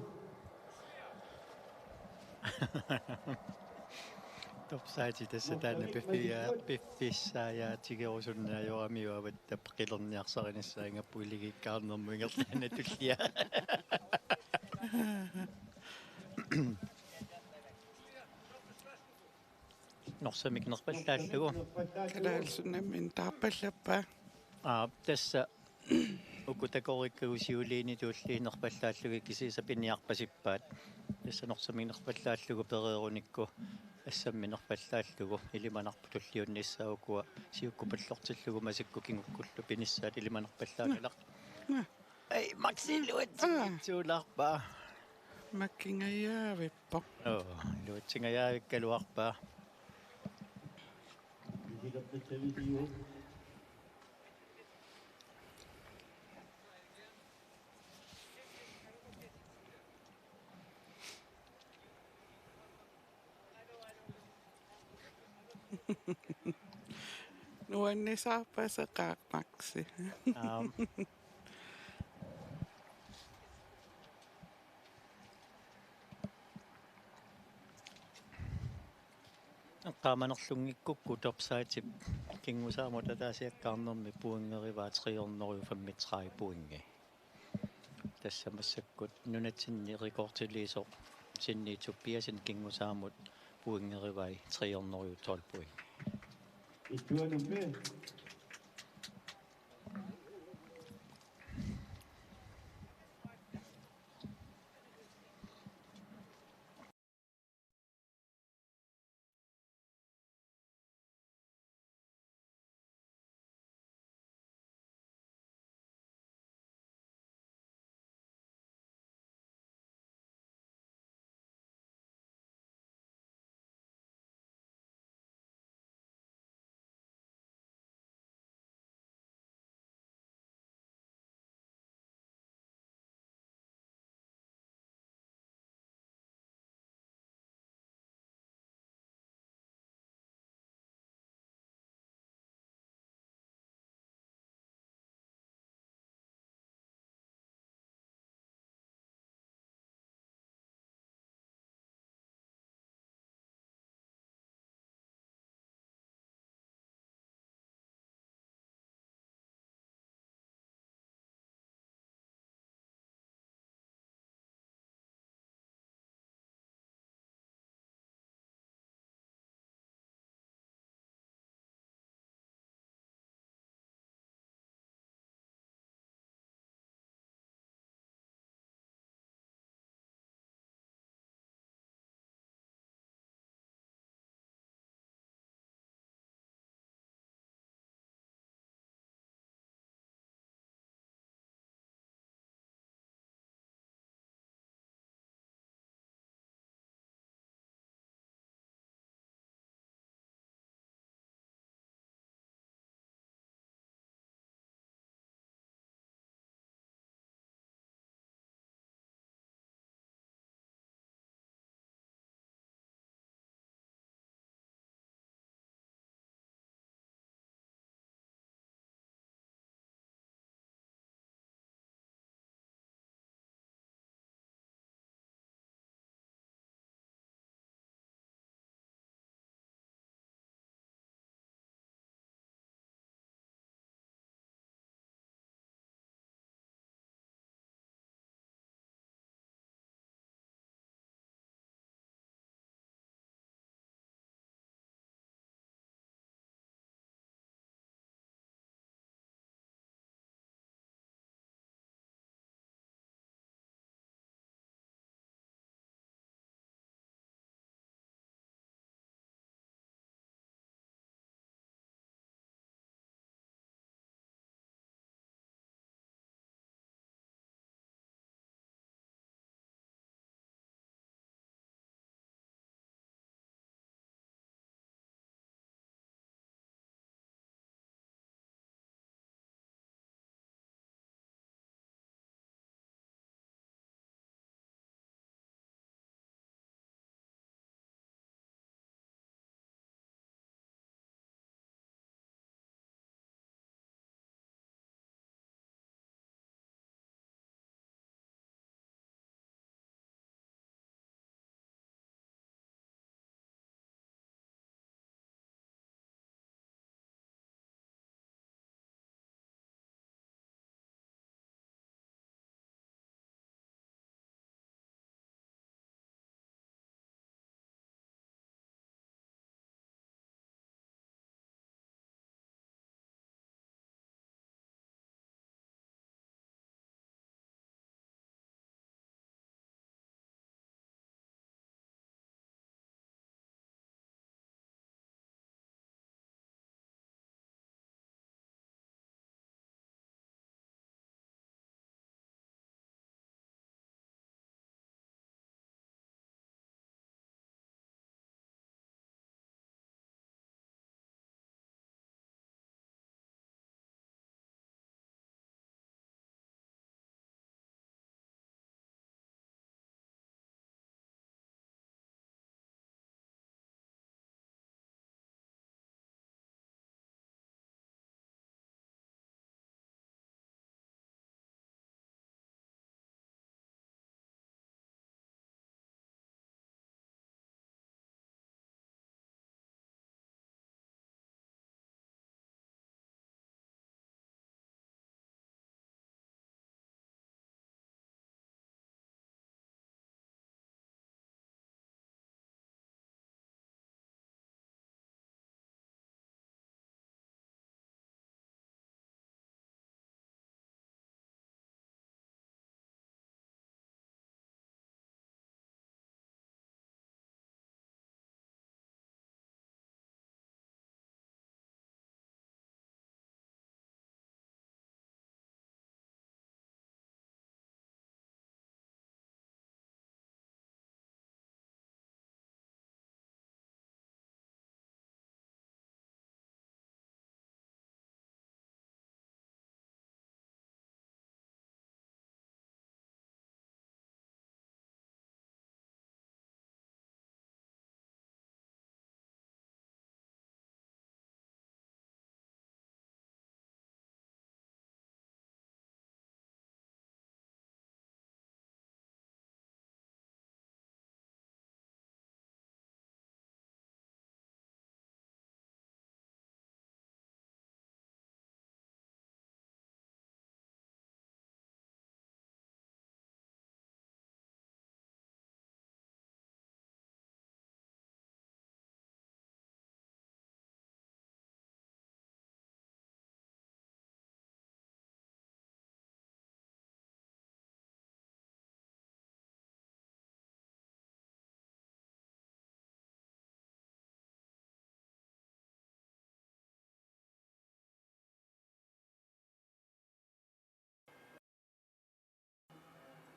Topsaati tassa taanna piffia-, piffissaajaatigerusunneq ajoramiuk avattap qilerniarsarinissaanngappoq iligiikkaarnermut ingerlaannaq tullia. Norsamik nerpallaallugu. Kalaallit Nunaanni taarpallappaa. Aa, tassa uku takorikkagut siuliini tuulliit nerpallaallugit kisiisa piniarpasippaat. Tassa Norsamik nerpallaallugu pereerunikku assammik nerpallaallugu ilimanarpoq tulliunnissaa ukua siukkut pallortillugu masikkut kingukkullu pinissaat ilimanarpallaanngilaq. Naa. Ai, Maxi iluatsinngitsoorpaa. Makkingajaavippoq. Oo, iluatsingajaavikkaluarpaa. Nuannisarpaseqaaq Maxi. Aap. Eqqaamanerlunngikkukku topside-ip Kingusaamut ataasiakkaarnermi pointerivaa tre hundrede og femogtredive pointi. Tassa massakkut nunatsinni rekordiliisoq Sinni Tobiassen Kingusaamut pointerivai tre hundrede og tolv point.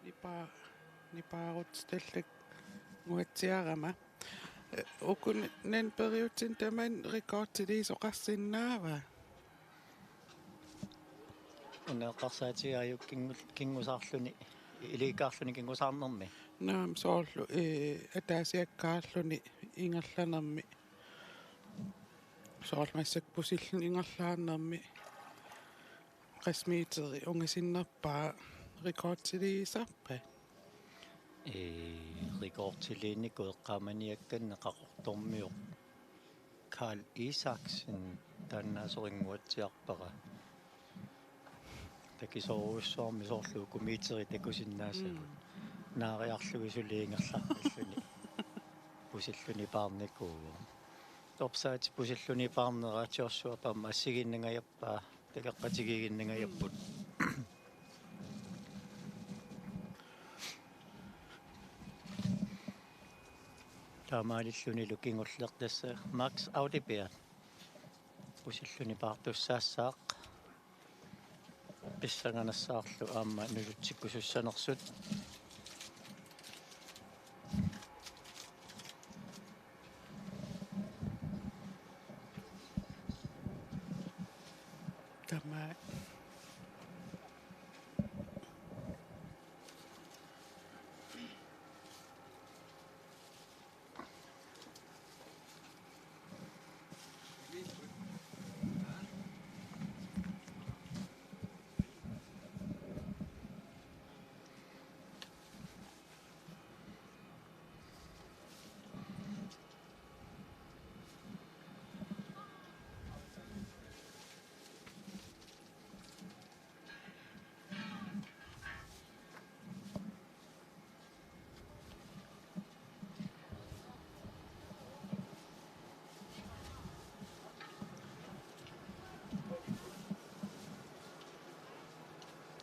Nipa-, nipaarutitallannguatsiarama. Uku naniperiutsinni tamanna rekordiliisoqarsinnaava? Una eqqarsaatigaara kingu-, kingusaarluni, iliuuseqarluni kingusaarnermi. Naamik, soorlu, ee, ataasiakkaarluni ingerlanermi. Soorlu massakkut pusilluni ingerlaarnermi qassit meterit ungasinnerpaat rekordiliisarpa? Ee, rekordiliinikut eqqaamaniakkanni Qaqortormiut Karl Isaksen taanna asorinnguatsiarpara. Takisoorujussuarmik soorlu uku meterit takusinnaasagut. Mm. Naariarlugit suli ingerlaqqilluni. Pusilluni paarnikuuvoq. Topsaat pusilluni paarnera Joshua aamma assigiinnangajappaa, takeqqatigiiginnangajapput. Taamaalillunilu kingulleq tassa Max Audibert pusilluni paartussaassaaq. Pissanganassaarlu aamma nusutsikkusussanersut. Tamaat.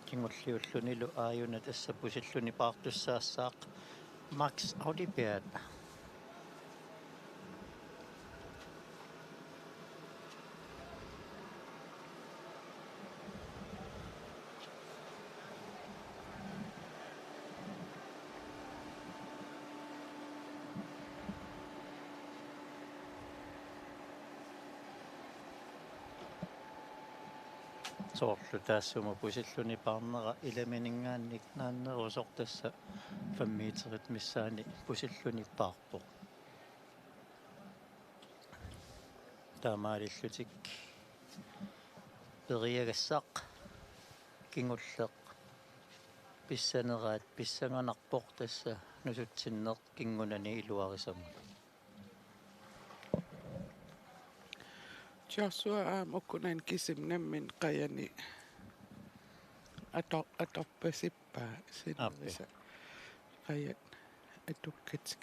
Kingulliullunilu aajuna tassa pusilluni paartussaassaaq Max Audibert. Soorlu taassuma pusilluni paarnera ilamininngaanniit naannerusoq tassa fem meterit missaanni pusilluni paarpoq. Taamaalillutik periagassaq kingulleq pissaneraat pissanganarpoq tassa nusutsinneq kingunani iluarisamut. Joshua aamma ukunani kisimi nammineq qajani ator-, atorpasippaa. Aappi. Sinerisa qajat atukkatik.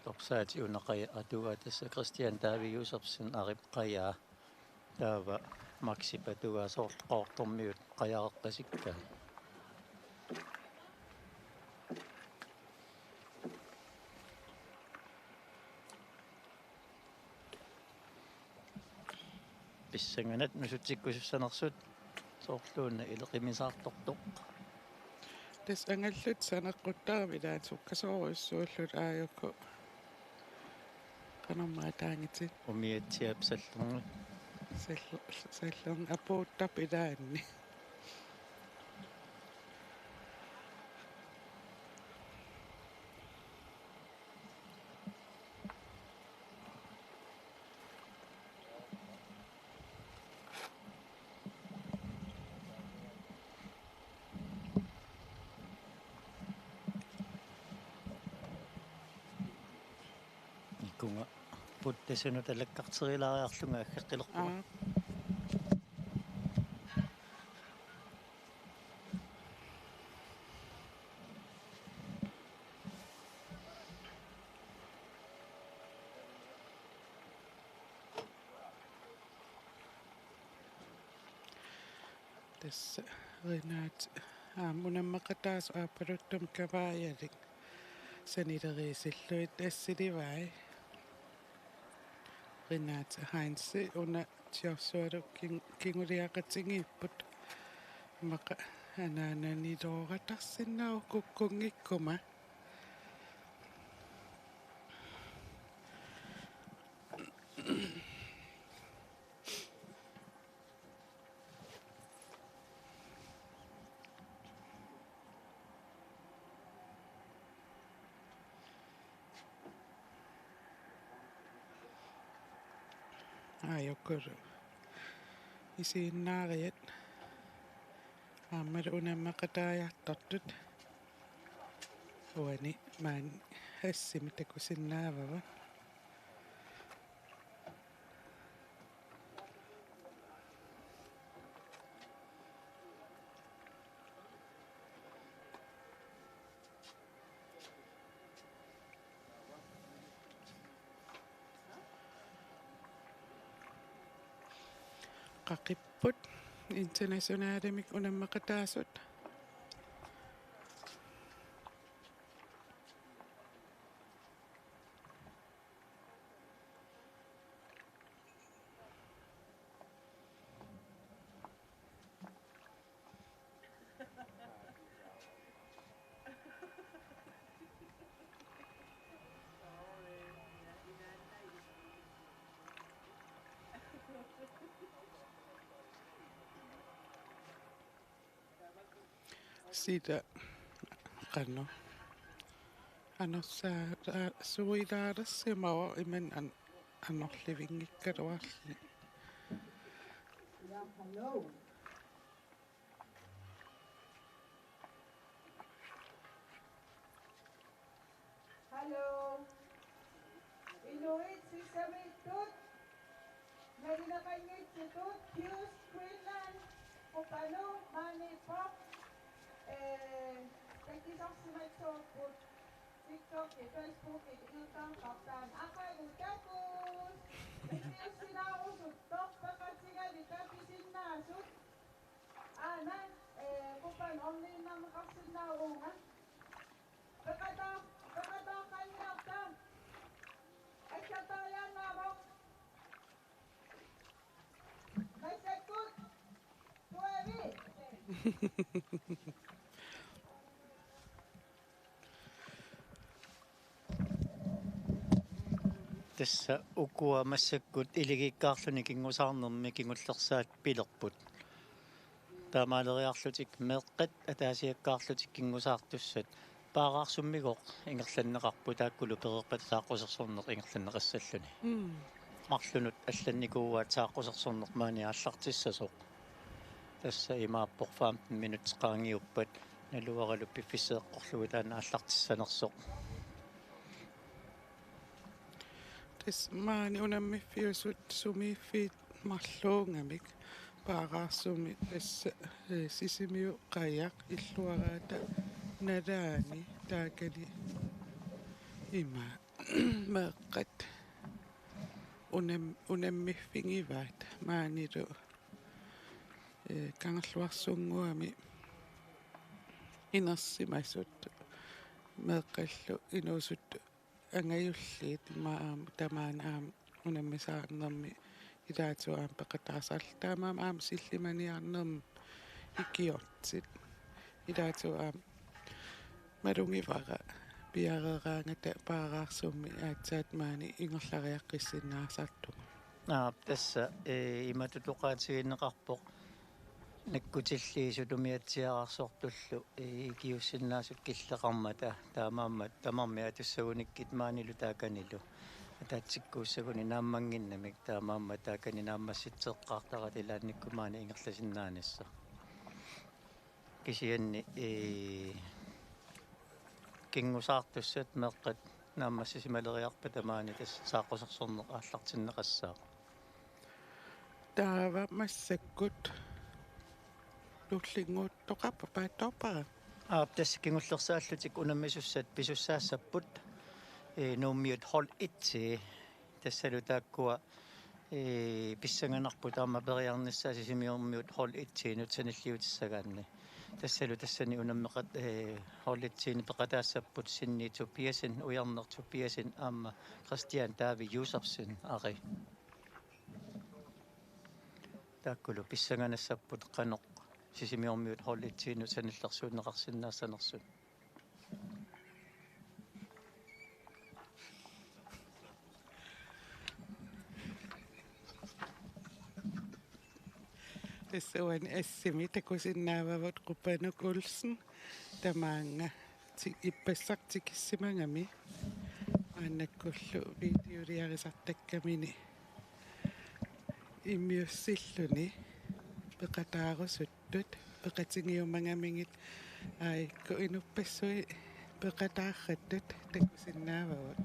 Topsaat una qaja atugaa tassa Christian David Josefsen arip qajaa. Taava Maxip atugaa soorlu Qaqortormiut qajareqqasikkaa. Pissanganaq nusutsikkusussanersut soorluuna ileqimisaartortoq. Tassa angallatut saneqquttarami ilaanni sukkasoorujussuulluta aajuku. Qanormaa taanngitsi. Umiatsiap sallerngu. Sall-, sallerngu apuuttarpoq ilaanni. Ikunga puttasunut alakkarterilaariarlunga aggaqqilerpunga. Aa. Tassa Renate aamma unammaqataasoq aappaluttumik kavaajalik sanileriisillugit assilivai. Renate Heinz una Joshualu king-, kinguliaqatigiipput. Immaqa Anaananilooratarsinnaavoq kukkunngikkuma. Aajukulu isiginnaariat aammalu unammeqataajartortut uani maani assimi takusinnaavavut. Qaqipput internationalimik unammeqataasut. Sida qanoq anorsaa-, suilaalersimavoq imannak an-, anorlivinngikkaluarluni. Hallo. Inuit sissamiittut, nalileqanngitsutut, Pius Greenland, Qupanu, Maaniippoq, ee, takusarsimassavarput, TikTok-i, Facebook-i, Instagram-i, aqagu takuss. Piusinaarusuttut, peqatigalugit takusinnaasut. Aana, ee, Qupanu orniinnarneqarsinnaavoq uunga. Peqataa-, peqataaqqanniarta. Assertariaannaavoq. Massakkut. Tuavi. Tassa ukua massakkut iligiikkaarluni kingusaarnermi kingullersaat pilerput. Taamaaleriarlutik meeqqat ataasiakkaarlutik kingusaartussat paaraarsummigoq ingerlanneqarput taakkulu pereerpata saaqqusersorneq ingerlanneqassalluni. Mm. Marlunut allannikuuaat saaqqusersorneq maani aallartissasoq. Tassa imaappoq femten minutsit qaangiuppat naluaralu piffissaq eqqorlugu taanna aallartissanersoq. Tassa maani unammiffiusut sumiiffiit marluugamik paaraarsummi tassa, ee, Sisimiut qajaq illuaraata nalaani taakani ima meeqqat unam-, unammiffigivaat maanilu, ee, Kangerluarsunnguami inersimasut meeqqallu inuusuttut angajulliit ima aamma tamaani aamma unammisaarnermi ilaatigut aamma peqataasarlutik taamaammat aamma sillimaniarnermi ikiortit ilaatigut aamma malugivara piareeraangata paaraarsummi aatsaat maani ingerlariaqqissinnaasartunga. Aap, tassa, ee, imatut oqaatigineqarpoq nakkutilliisut umiatsiaararsortullu, ee, ikiuussinnaasut killeqarmata taamaammat tamarmik atussagunikkit maanilu taakanilu ataatsikkuussaguni naammannginnamik taamaammat taakani naammassitseqqaartarata ilaannikkut maani ingerlasinnaanissaq. Kisianni, ee, kingusaartussat meeqqat naammassisimaleriarpata maani tassa saaqqusersorneq aallartinneqassaaq. Taava massakkut tullinnguuttoqarpa paatsoorpara? Aap, tassa kingullersaallutik unammisussat pisussaassapput, ee, Nuummiut hold et. Tassalu taakkua, ee, pissanganarput aamma periarnissaat Sisimiormiut hold et-inut sanilliutissagaanni. Tassalu tassani unammeqat-, ee, hold et-ini peqataassapput Sinni Tobiassen, Ujarneq Tobiassen aamma Christian David Josefsen, Ari. Taakkulu pissanganassapput qanoq Sisimiormiut holditsinnut sanillersuunneqarsinnaassanersut. Tassa uani assimi takusinnaavavut Qupanuk Olsen tamaanga ti-, ippassaq tikissimagami maannakkullu videoliarisartakkamini immiussilluni peqataarusuttut peqatigiumagamigit aajuku inuppassuit peqataartut takusinnaavavut.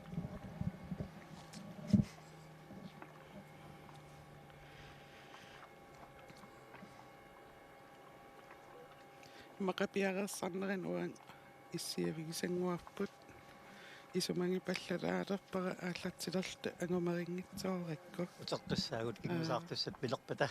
Immaqa piareersarnerini uanga issiavigisannguarput. Isumagipallalaalerpara aallartilerluta angumerinngitsoorakku. Uteqqissaagut. Aa. Kingusaartussat pilerpata.